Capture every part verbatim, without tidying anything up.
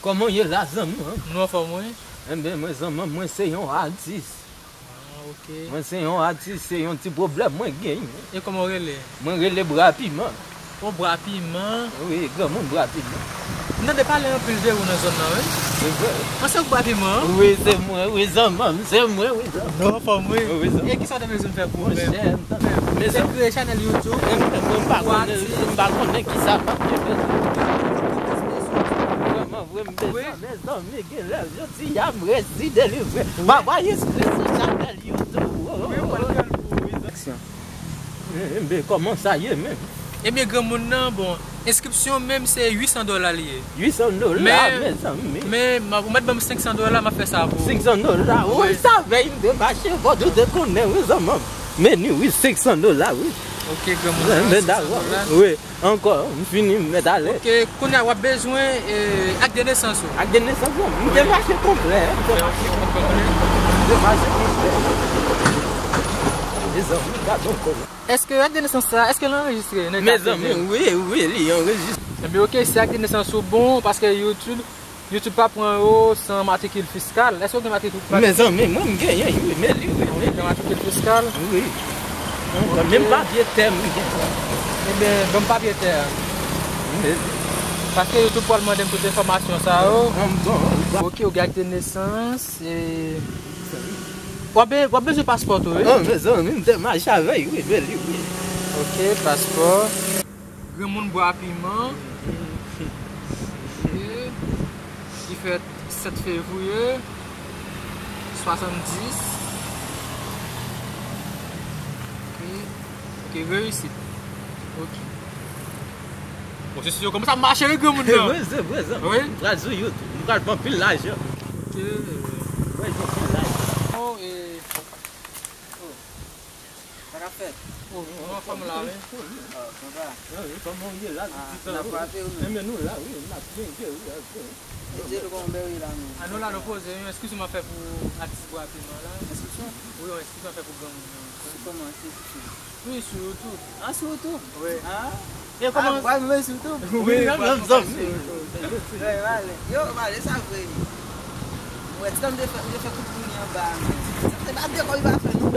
Kòman w ye la, zanmi m? Nou anfòm, wi. Enben, mwen, zanmi m, mwen se yon atis. Ah, ok. Mwen se yon atis, se yon ti pwoblèm mwen genyen. E kòman w rele? Mwen rele Bra Piman. O, Bra Piman. Wi, granmoun Bra Piman. M tande pale anpil de ou nan zòn nan, wi. Se vre. Mwen se ou Bra Piman? Wi, se mwen, wi, zanmi m, se mwen, wi, zanmi m. Nou anfòm, wi. Wi, zanmi m. E kisa w te bezwen fè pou ou menm? Monchè, m ta... Ou te kreye chanèl YouTube? Mwen pa konnen, m pa konnen kisa m ap fè. Vrèman vre, m bezwen, mezanmi, genlè jodi a m resi delivre. Papa, espri sou chanèl YouTube. Wi, ou pral fè l pou ou, wi. Aksyon. Enben, kòman sa ye menm? Ebyen, granmoun nan, bon, enskripsyon menm se uit san dola li ye. Uit san dola, mezanmi. Men, men, ou mèt ban m senk san dola, m ap fè sa pou ou. Senk san dola, wi, sa vle m te mache, fò ou te konnen, wi, zanmi m. Men ni, wi, senk san dola, wi. Ok, granmoun nan, senk san dola. Wi. Ankò, m fini, m mèt ale. Ok, kounye a w ap bezwen, eh, ak de nesans ou. Ak de nesans ou? M te mache konplè. M te mache konplè. M te mache konplè. Mezanmi, gad ankò. Èske ak de nesans sa, èske l anrejistre nan eta peyi a? Mezanmi, wi, wi, li anrejistre. Ebyen, ok, si ak de nesans ou bon, paske YouTube, YouTube pa pran yo san matrikil fiskal. Èske w gen matrikil, matrikil? Mezanmi, mwen m genyen, wi, men li, wi, men li. Ou gen matrikil fiskal? Wi. Ok. Menm papye tè m gen. Ebyen, ban m papye tè a. Wi. Paske YouTube pral mande m tout enfòmasyon sa yo. An, bon, bon. Ok, ou gen ak de nesans, e w ap be-, w ap bezwen paspò tou, wi? An, mezanmi, m te mache avè l, wi, men li, wi. Ok, paspò. Granmoun Bwa Piman. Ok. Li fèt sèt fevriye swasanndis. Ok. Ok, reyisit. Ok. Bon, se si yo kòmanse ap mache, wi, granmoun nan. Vre, se vre, zanmi. Wi. M pral sou YouTube. M pral fè anpil lajan. Ok. Mwen, fè anpil lajan. Oh, e, oh. Sa k ap fèt? Oh, nou anfòm la, wi. Oh, konsa. Wi, wi, kòman w ye la? Ah, n ap frape, wi. Enben, nou la, wi, n ap mete, wi, ap... Mete nou kòman w ye la, nou. Ah, nou la, nou poze, wi. Enskripsyon m ap fè pou atis Bwa Piman la. Enskripsyon? Wi, yon enskripsyon m ap fè pou granmoun nan. Sou kòman, enskripsyon? Wi, sou YouTube. Ah, sou YouTube? Wi. Ah. E kòman? Ah, pral mwen sou YouTube? Wi, wi, pral mwen sou YouTube. Wi, vale. Yo, vale, sa vre. Mwen, ti tan m te fè, m te fè kout pou li anba a, men. Sa te pa de kòb li pa fè, non.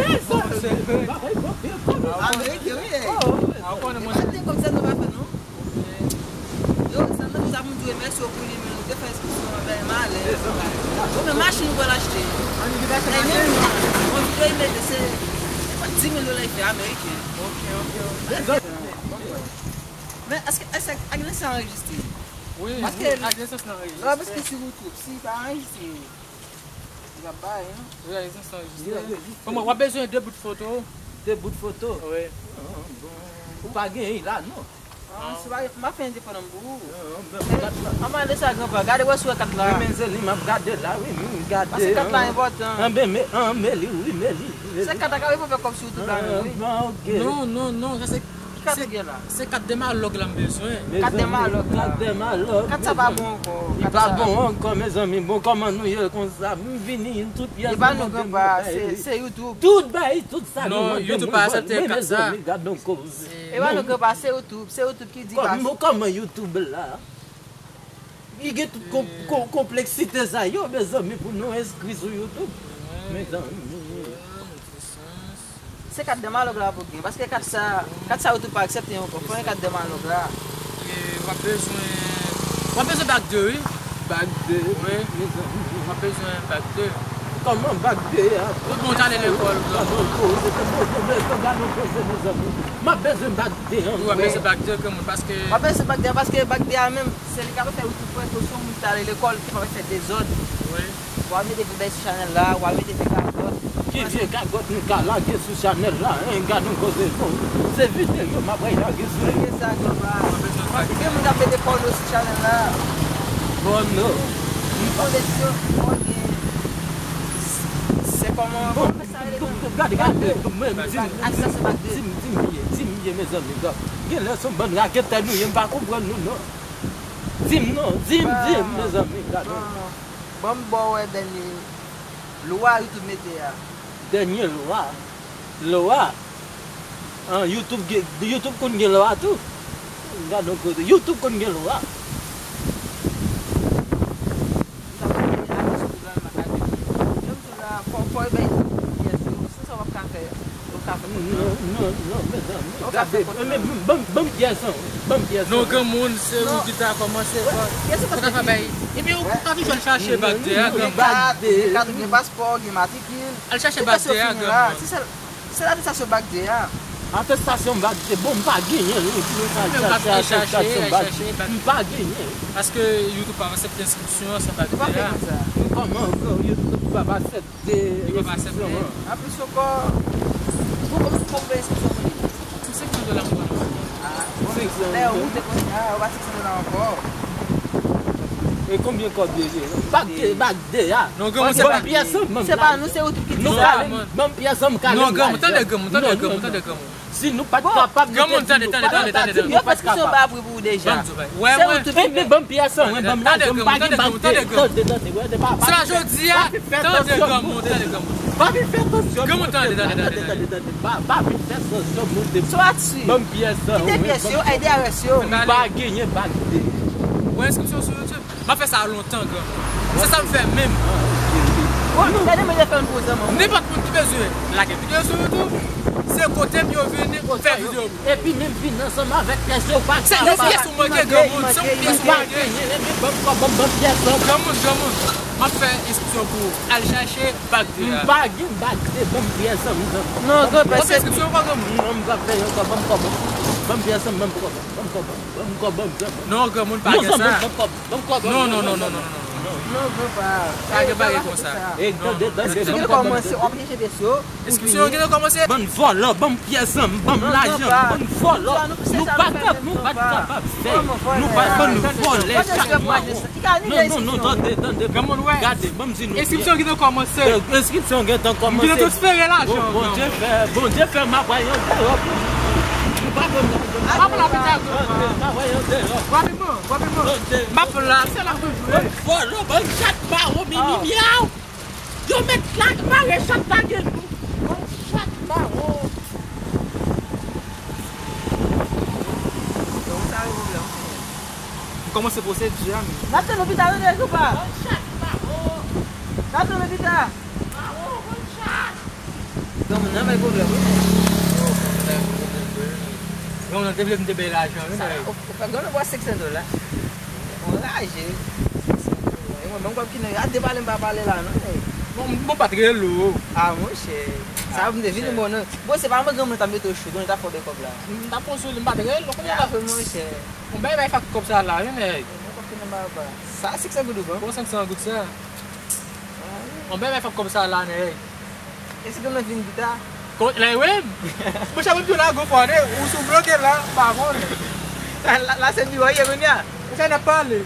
Ameriken, wi, e. Ah, ou konnen, mwen. Se pa de kòb sa nou pa fè, non. Yo, sa nan sa pou m di w mèsi pou li, men ou te fè enskripsyon an, bèl malè. Ou men machin ou pral achte. An, li te achte machin? Yon videyo li mete, se, se pa di mil dola li fè, ameriken. Ok, ok, ok. Men èske, èske ak nesans sa anrejistre? Wi, paske wi, ak nesans nan anrejistre. Lè w ap eskri sou YouTube, si pa anrejistre, li p ap bay, non? Wi, ak nesans nan anrejistre. Li anrejistre. Kòman, w ap bezwen de bout foto? De bout foto? Wi. Ah, bon. Ou pa genyen la, non? Ah, si w pa, m ap fè endepandan m pou ou. Ah, men, men, anba de sa, granpa, gade wè si w wè kat la. Wi, men se li m ap gade la, wi, m gade. Paske kat la enpòtan. Anben, men, anben, li, wi, men li, men li. Se kat la k ap fè kòb sou YouTube la menm, wi. Ah, bon, ok. Non, non, non, sa se Ki kat ou gen la? Se kat Dèmalòg la m bezwen. Kat Dèmalòg la. Kat Dèmalòg. Kat sa pa bon ankò. Li pa bon ankò, mezanmi. Bon, kòman nou ye konsa? M vini, tout pyès nou mande m bay li. Se, se YouTube. Tout bay, tout sa nou mande m. Non, YouTube pa aksepte kat sa. Men, mezanmi, gad yon koze. E pa nou gen pa, se YouTube. Se YouTube ki di pa. Kòman, kòman YouTube la? Li gen tout kon-, kon-, konpleksite sa yo, mezanmi, pou nou enskri sou YouTube. Mezanmi. Se kat Dèmalòg la pou gen. Paske kat sa, kat sa YouTube pa aksepte ankò. Fò yon kat Dèmalòg la. E, w ap bezwen, w ap bezwen bag de, wi. Bag de? Wi. Mezanmi. W ap bezwen bag de. Kòman bag de a? Tout moun t ale lekòl, granmoun. Gad yon koze, gad yon koze, mezanmi. M ap bezwen bag de an. Wi, w ap bezwen bag de, granmoun, paske... W ap bezwen bag de an, paske bag de a menm, se li k ap fè YouTube wè ke se yon moun ki t ale lekòl, ki pa fè dezòd. Wi. W a mete vye bèy sou chanèl la, w a mete vye gagòt. Ki vye gagòt nou ka lage sou chanèl la, hein? Gad yon koze, bon. Se videyo m ap lage sou li. Gen sa, gen pa. Gen moun k ap mete pòno sou chanèl la. Pòno. Bon, se kòman, bon, kòman sa rele menm? Gade, gade, men, di m, di m, di m, di m, di m, mezanmi, gad. Genlè se yon bann raketè nou ye, m pa konprann nou, non. Di m non, di m, di m, mezanmi, gad. Bon, bon, bon, ban m ba w wè dènye lwa YouTube mete a. Dènye lwa? Lwa? An, YouTube gen, YouTube konn gen lwa tou. Gad yon koze. YouTube konn gen lwa. Gade, men ban m pyès an, ban m pyès an. Non, granmoun, se ou ki ta kòmanse. Ou ta ka bay. Ebyen, ou ka toujou al chache bag de a, granmoun. Bag de. Ou gen paspò, ou gen matrikil. Al chache bag de a, granmoun. Se sèl, sèl atestasyon bag de a. Atestasyon bag de, bon, m pa genyen, wi, pou mwen al chache atestasyon bag de. M pa genyen. Paske YouTube pa aksepte enskripsyon san bag de a. Kòman ankò YouTube pa aksepte enskripsyon an? Anplis ankò, pou kòman pou fè enskripsyon pou li? Pou senk san dola ankò. Senk san dola. Lè ou te konn sa, ou pa senk san dola ankò. E konbyen kòb yo ye? Bag de, bag de a. Non, granmoun, se pa pyès an, ban m pyès an, m kale. Non, granmoun, tande, granmoun, tande, granmoun, tande, granmoun. Si nou pa t kapab, nou te di nou pa t kapab. Yo fè eskisyon ba pri pou ou deja. Se ou tout ki fè. Ebyen, ban m pyès an, wi, ban m lajan, m pa gen bag de. Tande, tande, tande, tande, tande. Se pa jodi a, tande, granmoun, tande, granmoun. Pa vin fè tansyon. Granmoun, tande, tande, tande, tande. Pa, pa vin fè tansyon monte. Ban m pyès an, wi. Kite pyès yo, ede a rès yo. M pa genyen bag de. Wè enskripsyon sou YouTube. M ap fè sa lontan, granmoun. Se sa m fè menm. Bon, gade mwen fè yon pwogram. Nenpòt moun ki bezwen lage videyo sou YouTube, se kote m yo vini fè videyo. Epi menm vin ansanm avèk pyès yo, pa gen. Se yon pyès ou manke, granmoun, se yon pyès ou manke. Ebyen, ban m kòb, ban m, ban m pyès an. Granmoun, granmoun, m ap fè enskripsyon pou ou. Al chache bag de a. M pa gen bag de, ban m pyès an, m ban m. Non, granmoun, se enskripsyon ou pa, granmoun? Non, m pa fè ankò, ban m kòb an. Ban m pyès an, ban m kòb an, ban m kòb an. Ban m kòb an, ban m kòb an. Non, granmoun, pa gen sa. Non, ban m kòb. Non, non, non, non, non, non, non. Non, granpa. Pa gen bagay konsa. E, tande, tande. Enskripsyon yo kòmanse, w ap chèche pyès yo. Enskripsyon yo gentan kòmanse. Bann vòlò, bann pyès an, bann lajan, bann vòlò. Nou pa kap, nou pa t kapab fè. Nou pa bann vòlè. Non, non, non, tande, tande. Gade, ban m di nou. Enskripsyon gentan kòmanse. Enskripsyon gentan kòmanse. M gentan transfere lajan. Bondye fè, Bondye fè m ap bay an deròp. Nou pa ban m lajan. M ap bay an deròp. Rapidman, rapidman. M ap la, se la toujou. Vòlò, bann chat mawon, mimi myaw. Yo mèt la, mare chat lage nou. Bann chat mawon. Yo, sa yo pwoblèm. M kòmanse pwosedi a, men. N ap tann ou pita, tande, Joupa. Bann chat mawon. N ap tann ou pita. Mawon, bann chat. Granmoun nan bay pwoblèm, wi. Granmoun nan te vle m te bay lajan, wi, nèg. Ou fè granmoun bwè senk san dola. Anraje. E mwen menm kòb ki nan yo, a de pale m pa pale la, non, nèg. Bon, bon, pa t rele w. A, monchè. Sa m te vin bon, non. Bon, se pa mwen granmoun ta mete w cho, granmoun ta fè w de kòb la. M ta pran sou li, m pa t rele w, kounye a la. A, monchè. Bon, bay, bay fak kòb sa la, wi, nèg. Mwen kòb ki nan baba. Sa, senk san goud ou ban? Bon, senk san goud sa. Anben, men fòk kòb sa la, nèg. Èske nou vin pita? Lè wi. Mwen chak moun pye lage fò, ne, ou sou bloke la, pa konnen. La, la, la, se biwo ye, kounye a. Mwen chak n ap pale.